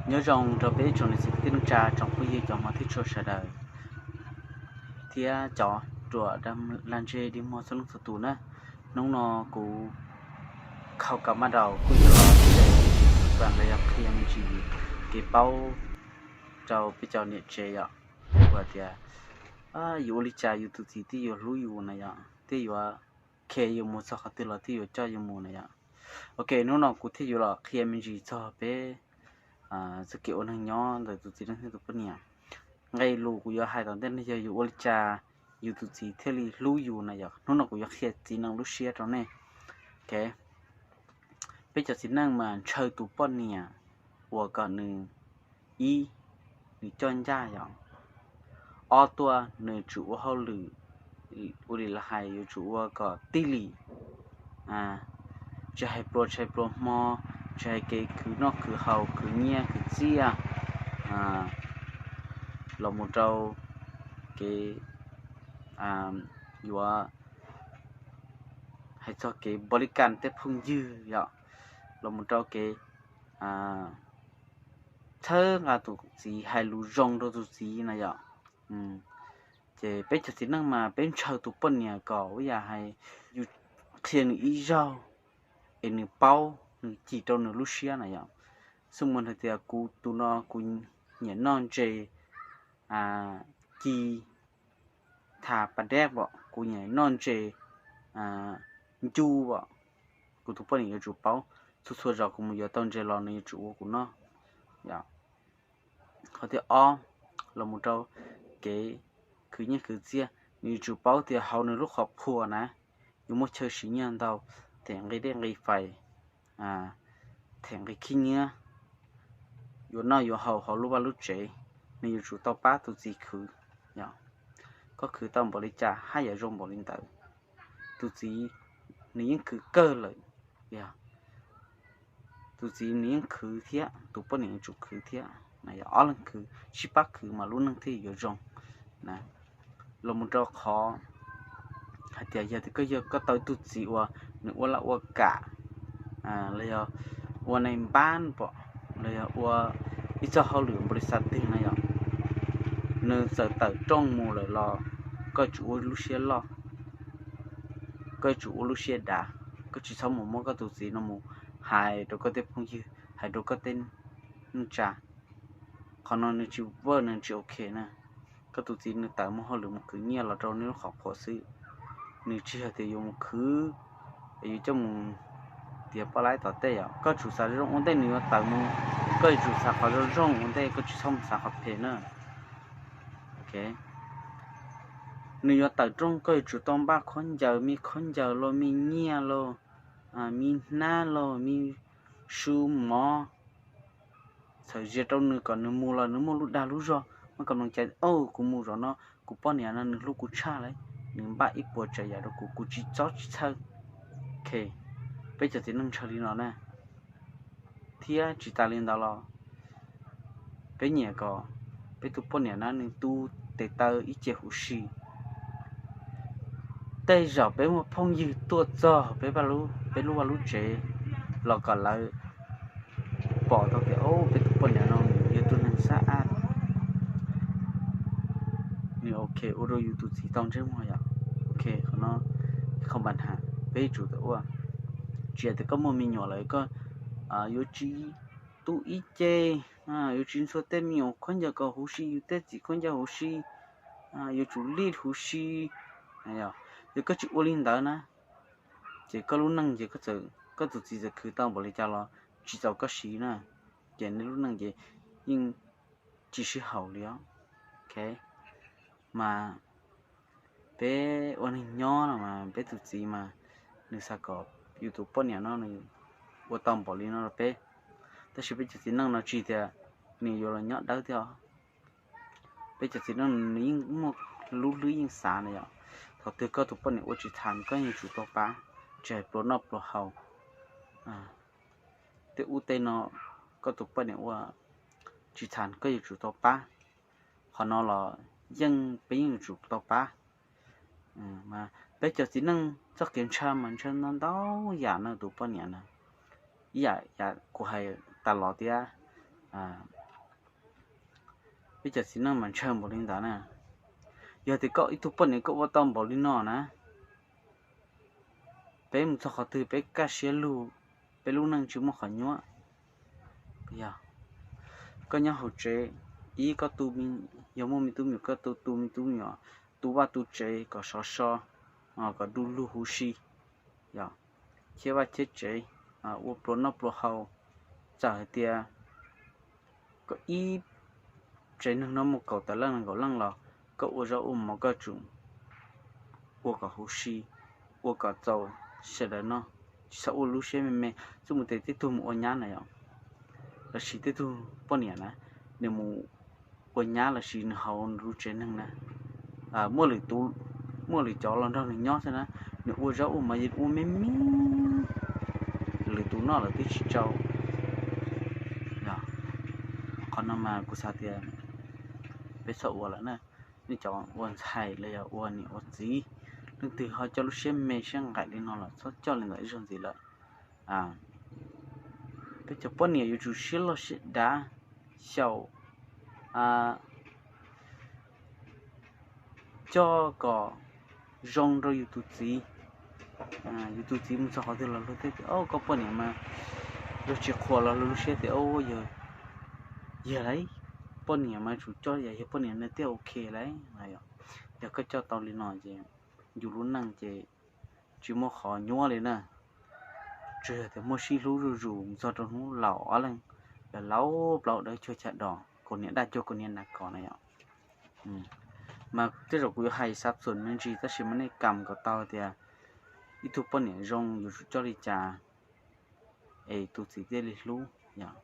Nyob zoo rau peb tsoom niam txiv kwv tij neej tsa, tsoom phooj ywg cov hmov thiab tshua sawv daws, thiab cov ruam dag lag ntseg dig muag txhua leej txhua tus na. Hnub no kuv khau kam maj daus kuj yuav los qhia me ntsis, los yog qhia me ntsis kev paub rau peb cov niam tsev yom. Uas tias yus ua li cas yus tus txiv thiaj yuav hlub yus na yom, thiaj yuav khe yus mus txog qhov twg los thiaj yuav coj yus mus na yom. Ok, hnub no kuv thiaj yuav los qhia me ntsis txog peb txoj kev ua neeg nyob ntawm tus txiv neej thiab tus poj niam. Nqe lus kuv yuav hais tom ntej no yog yus ua li cas yus tus txiv thiaj li hlub yus na yom. Hnub no kuv yuav qhia txiv neej lub siab rau nej. Ok, peb cov txiv neej mas ntshaw tus poj niam uas kom nws, ib, nws coj ncaj yom. Ob tuaj nws tsum ua hauj lwm, ua li lawv hais yuav tsum ua kom tij lim, tsis hais pluas tshais pluas hmo, tsis hais kev khwv noj khwv haus, khwv nyiaj khwv txiaj, los mus rau kev yuav hais txog kev npaum li cas tej phooj ywg yom, los mus rau kev txhawb nqa tus txiv, hais lus zoo rau tus txiv na yom. Ces peb cov txiv neej mas peb ntshaw tus poj niam kom ua yam hais yus qhia nws ib zaug es nws paub, nws cim rau nws lub siab na yom. Xwb mus hais tias kuv tus no kuv nyiam noj ntses ci tha pas deb os, kuv nyiam noj ntses ncu os, kuv tus poj niam yuav tsum paub. Txhua txhua zaus kuv mus yuav tau ntses los nws yuav tsum ua kuv noj. Qhov thib ob, los mus rau kev khwv nyiaj khwv txiaj, nws yuav tsum paub tias hauv nws lub qhov phua na yuav muaj chaw siv nyiaj ntau, them nqi dej nqi fais, them nqi khib nyiab, yuav noj yuav haus hauv lub vaj lub tsev, nws yuav tsum tau pab tus txiv khwv. Koj khwv tau npaum li cas haj yam zoo npaum li ntawd. Tus txiv nws yeej khwv kawg lawm, yog tus txiv nws yeej khwv thiab tus poj niam yuav tsum khwv thiab, yog ob leeg khwv sib pab khwv mas lub neej thiaj yuav zoo na. Los mus rau qhov hais tias yog tias koj yog koj tau ib tug txiv uas nws ua laj ua kam, los yog ua nais npab pom, los yog ua ib txoj hauj lwm npaum li xav twg na yom, nws txawm tawm rooj mus lawm los koj yuav tsum ua lub siab loj, koj yuav tsum ua lub siab dav, koj tsis txhob mus muab koj tus txiv no mus hais rau koj tej phooj ywg, hais rau koj tej neej tsa. Qhov no nws tsis work, nws tsis ok na. Koj tus txiv nws tawm mus hauj lwm mus khwv nyiaj los rau nws lub qhov phua xwb, nws tsis yog tias yuav mus khwv, yuav coj mus tiav poj laib tom tej yom. Koj tsum xav zoo ua ntej nws yuav tawm mus, koj yuav tsum xav qhov zoo zoo ua ntej, koj tsis txhob mus xav qhov phem na. Nws yuav tawm rooj koj yuav tsum tau npaj khaub ncaws, me khaub ncaws los me nyiaj los, me hnab los me su mov, txhawm zias rau nws kom nws mus los nws muaj lub dag lub zog, muaj kab noog cai, kuv mus zaum no, kuv poj niam no nws hlub kuv tshaj lawm, nws npaj ib puas tsav yam rau kuv, kuv tsis txob tsis txhawj. Ok, peb cov txiv neej ntshaw li no na. Thiab tsis tas li ntawd los peb nyiam kom peb tus poj niam na nws tu tes taw ib ce huv si. Tej zaum peb muaj phooj ywg tuaj txog peb, peb lub vaj lub tsev los kom lawv pom tau tias peb tus poj niam no nws yog tus neeg xab ab, nws ok ua rau yus tus txiv tau ntsej muag yom. Ok, qhov no qhov npa nham peb yuav tsum tau ua. Tsis yog tias koj muaj me nyuam lawm koj yuav tsis tu ib ce, yuav tsis ntxhua tej me nyuam khaub ncaws kom huv si, yus tej txiv khaub ncaws huv si, yuav tsum lij huv si. Yog koj tsis ua li ntawd na, ces koj lub neej ces koj tus txiv txawm khwv tau npaum li cas los tsis txaus koj siv na, ces nej lub neej ces yeej tsis sib haum li os. Ok, mas peb ua neeg nyob no mas peb tus txiv mas nws xav kom yus tus poj niam no nws ua tau npaum li no rau peb, tab sis peb cov txiv neej no tsis tias nws yuav los nyob dawb thiab os. Peb cov txiv neej nws yeej muaj lub hlwb yeej xav na yom, thaum twg koj tus poj niam ua tsis txhav koj yeej tsum tau pab, tsis hais pluas noj pluas haus, tej ub tej no, koj tus poj niam ua tsis txhav koj yuav tsum tau pab. Qhov no los yeej peb yeej yuav tsum tau pab. Peb cov txiv neej txoj kev ntshaw mas ntshaw ntau ntau yam no tus poj niam na. Ib yam kuv hais tas los tias Peb cov txiv neej mas ntshaw npaum li ntawd na. Yog tias koj ib tug poj niam koj ua tau npaum li no na, peb mus txog qhov twg peb kaj siab lug, peb lub neej tsis muaj qhov nyuab. Yog koj nyob hauv tsev, ib koj tu, yog muaj me tub me nyuam koj tu tu me tub me nyuam, tu vaj tu tsev kom sov so, kom du lug huv si, yog cheb vaj cheb tsev, ua pluas noj pluas haus, txawm hais tias koj ib tsev neeg no muaj kaum tawm leej nees nkaum leej los koj ua zaub ua mov koj tsum ua kom huv si, ua kom txaus sawv daws noj, tsis txhob ua lub siab me me. Txuj mus tes tej tug mus ua nyab na yom, lossis tej tug poj niam na, nws mus ua nyab lossis nws haus nws lub tsev neeg na, muaj lwm cov los nrog nws nyob xwb na, nws ua zaub ua mov yeej ua me me, lwm tus noj lawm twb tsis tsau. Qhov no mas kuv xav tias peb txhob ua lawm na. Nej cov ua ntxhais los yog ua niam ua txiv, leej twg ho coj lub siab me siab nqaim li no los txhob coj li ntawd ib zaug ntxiv lawm. Peb cov poj niam yuav tsum siab loj siab dav, xyaum coj kom zoo rau yus tus txiv. Yus tus txiv mus txog qhov twg los luag thiaj tias, o, koj poj niam mas luag tsis qhuas los luag lub siab tias, o, yog, yog lauj, poj niam mas tsum coj yam yog poj niam no thiaj ok lauj. Yog koj coj tau li no ces yus lub neej ces tsis muaj qhov nyuab li na. Tsuas yog tias muaj sib hlub zuj zus mus txog rau hnub laus ob leeg, yog laus plaub dawb cuag chaw dos, kaus hniav daj cuag kaus hniav nas kos na yom. Mas tej zaum kuv yuav hais xav txuas me ntsis tab sis mas nej kam kom tau tias ib tug poj niam zoo yuav tsum coj li cas es tus txiv thiaj li hlub yom.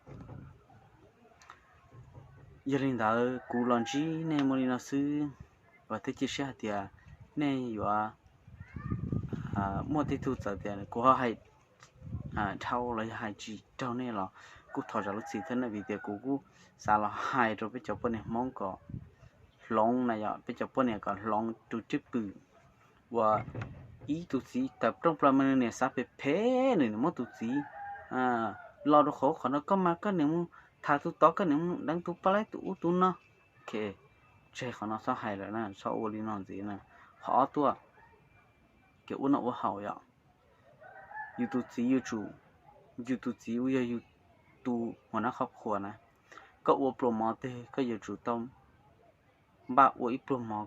Yog li ntawd kuv los ntsib nej muaj li no xwb, vam thiab cia siab hais tias nej yuav muaj tej tug txawm tias kuv ho hais dhau los yog hais tsis raug nej los kuj thov zam lub txim thiab na, vim tias kuv kuj xav los hais rau peb cov poj niam Hmoob kom hloov na yom, peb cov poj niam kom hloov tus cwj pwm uas ib tus txiv tawm rooj plaws mas nws niam xav phem phem, nws niam muab tus txiv los rau qhov, qhov no koj mas koj niam mus tham tus tod, koj niam mus deev tus pab laib tus ub tus no. Tseg qhov no txhob hais lawm na, txhob ua li no ntxiv na. Qhov ob tuaj, kev ua noj ua haus yom. Yus tus txiv yuav tsum, yus tus txiv uas yog yus tus muam nab qhov qhuas na, koj ua pluas mov twg koj yuav tsum tau npaj ua ib pluag mov,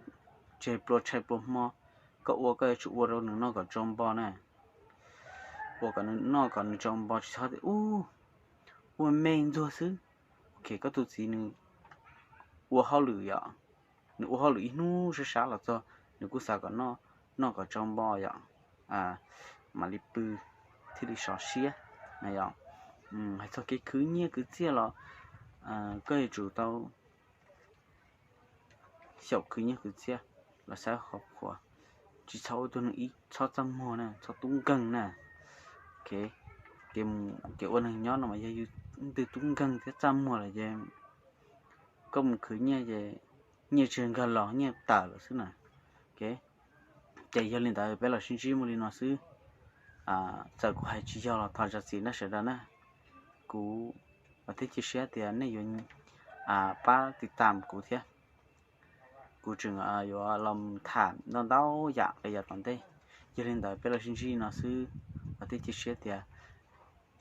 tseg pluas tshais pluas hmo, koj ua koj yuav tsum ua rau nws noj kom tsau npo na. Ua kom nws noj kom nws tsau npo, tsis txhob tias ub, ua me ntxuag xwb. Ok, koj tus txiv nws ua hauj lwm yom, nws ua hauj lwm ib hnub sab sab los txog nws kuj xav kom noj kom tsau npo yom, mam li pw thiaj li sov siab na yom. Hais txog kev khwv nyiaj khwv txiaj los koj yuav tsum tau xyaum khwv nyiaj khwv txiaj los saib qhov qhuas, tsis txhob ua tus neeg ib txhob txaj muag na, txhob tub nkeeg na. Kev ua neeg nyob no mas yog yus twb tub nkeeg thiab txaj muag lawm ces koj mus khwv nyiaj ces nyiaj tseg nkag los nyiaj tawm lawm xwb na. Ces yog li ntawd peb los sib ntsib muaj li no xwb. Txawm kuv hais tsis yog los thov zam txim na sawv daws na. Kuv vam thiab cia siab tias nej yuav pab tiv tam kuv thiab. Kuv tseem yuav los tham ntau ntau yam los yav tom ntej. Yog li ntawd peb los sib ntsib no xwb, vam thiab cia siab tias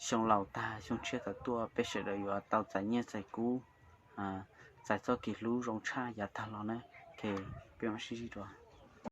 xyoo laus tag xyoo tshiab tawm tuaj peb sawv daws yuav tau txais nyiaj txais kub, txais txoj kev hlub zoo tshaj yav tag los na. Ok, peb mam sib ntsib dua.